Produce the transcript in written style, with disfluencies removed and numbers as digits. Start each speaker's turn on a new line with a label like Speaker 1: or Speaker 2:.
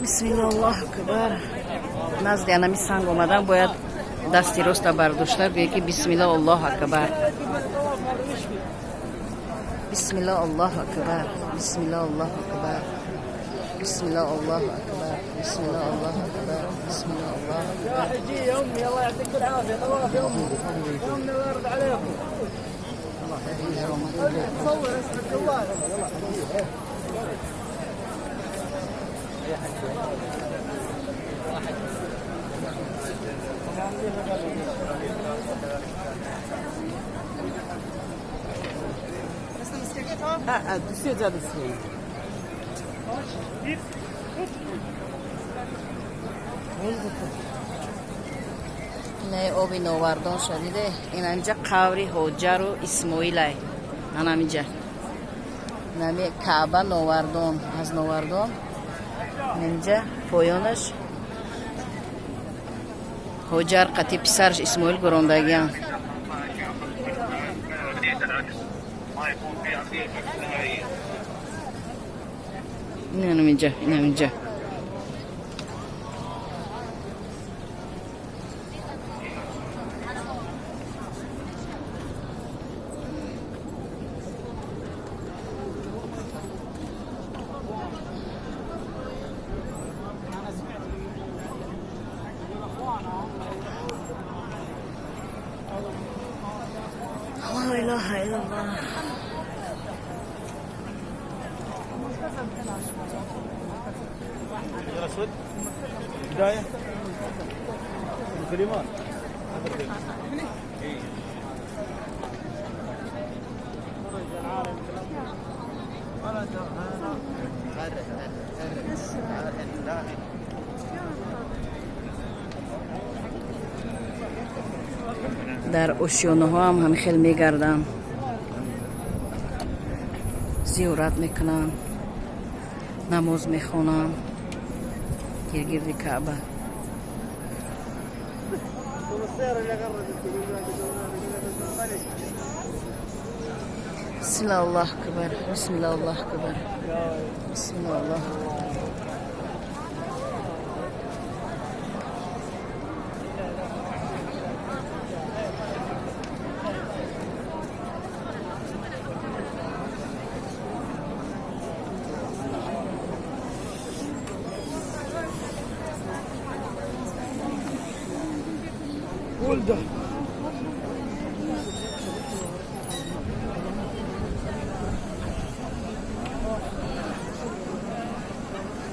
Speaker 1: Бисмилла, Аллоҳу акбар. Назди анами санг омадан бояд дасти роста бардошта гӯе, ки бисмилла, Аллоҳу акбар, бисмилла, Аллоҳу акбар, бисмилла, Аллоҳу акбар, бисмилла, Аллоҳу акбар, бисмилла, Аллоҳу акбар, бисмилла, Аллоҳу акбар.
Speaker 2: يا حجية امي، الله يعطيك العافيه، طواف يا امي، يا امي، الله يرضى عليكم. صور اسم الجوال.
Speaker 1: Инаи оби Новардон шадиде. Инамиҷа қабри Ҳоҷару Исмоилай. Анамиҷа инами Каъба, Новардон, аз Новардон инамиҷа поёнаш Ҳоҷар қати писараш Исмоил гурондагиам. Инамиҷа, инамиҷа. Ла илаҳа иллаллоҳ.
Speaker 2: اسود بدايه سليمان.
Speaker 1: Дар ошёнаҳо ҳам ҳамин хел мегарданд, зиёрат мекунанд, намоз мехонанд гиргирди Каъба. Бисмилла, Аллоҳ акбар, бисмилла, Аллоҳ акбар, бисмилла, Аллоҳ акбар.
Speaker 2: ولده.